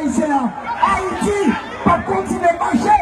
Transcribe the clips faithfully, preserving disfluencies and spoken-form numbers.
Ayisyen an, Ayiti p ap kontinye mache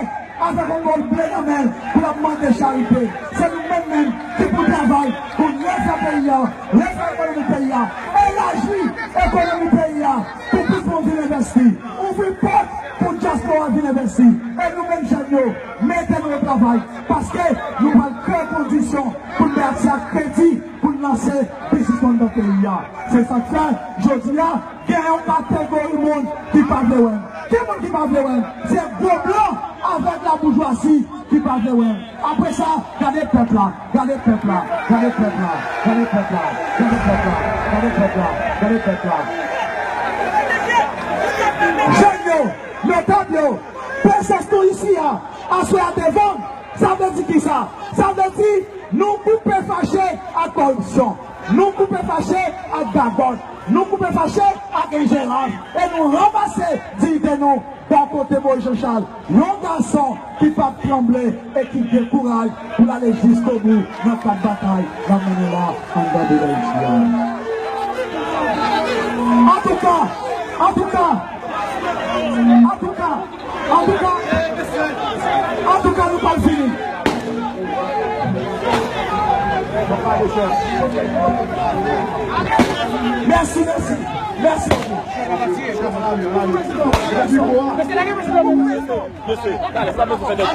avèk yon bòl ble nan men l pou l ap mande charite. Se nou menm menm ki pou travay pou leve peyi a, leve ekonomi peyi a, elaji ekonomi peyi a pou plis moun vin envesti, ouvri pòt pou dyaspora vin envesti. E nou menm jèn yo, mete nou o travay, paske nou pral kreye kondisyon pou n bay aksè a kredi pou n lanse biznismann nan peyi a. Se sa k fè, jodi a, gen yon kategori moun ki pa vle wè m. Ki moun ki pa vle wè m? Se gwo blan avèk laboujwazi ki pa vle wè m. Apre sa, gade pèp la, gade pèp la, gade pèp la, gade pèp la, gade pèp la, gade pèp la, gade pèp la. Jèn yo, notab yo, prezans nou isi a, aswè a devan m, sa vle di kisa? Sa vle di nou koupe fache ak koripsyon, nou koupe fache ak gagòt, nou koupe fache ak enjerans, e nou ranmase diyite nou bò kote Moyiz Jan Chal, yon gason ki p ap tranble e ki gen kouraj pou l ale jiskobou nan kad batay n ap mennen la anndan peyi Dayiti a. Antouka, antouka, antouka, antouka, antouka, nou pral fini. Mèsi, mèsi, mèsi. Mesye, talè, pa bezwen fè dèt.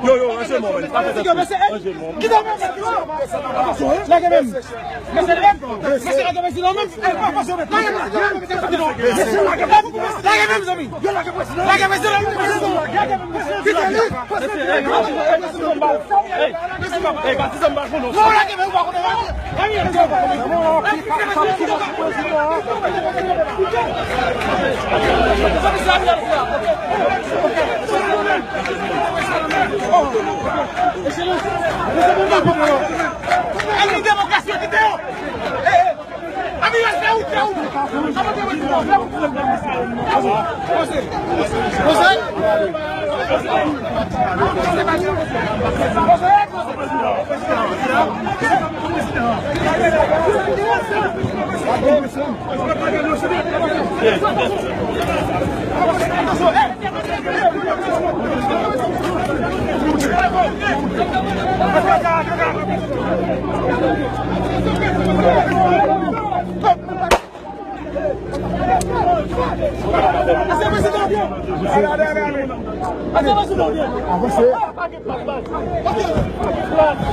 Yo, yo, ranje mò, men. Pa fè dèt. Ranje mò. Lage men. Mesye, lage men. Lage men, zanmi. Lage men, zanmi. Lage men, zanmi. Kite li. Mesye, lage men. Lage men. Lage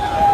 men.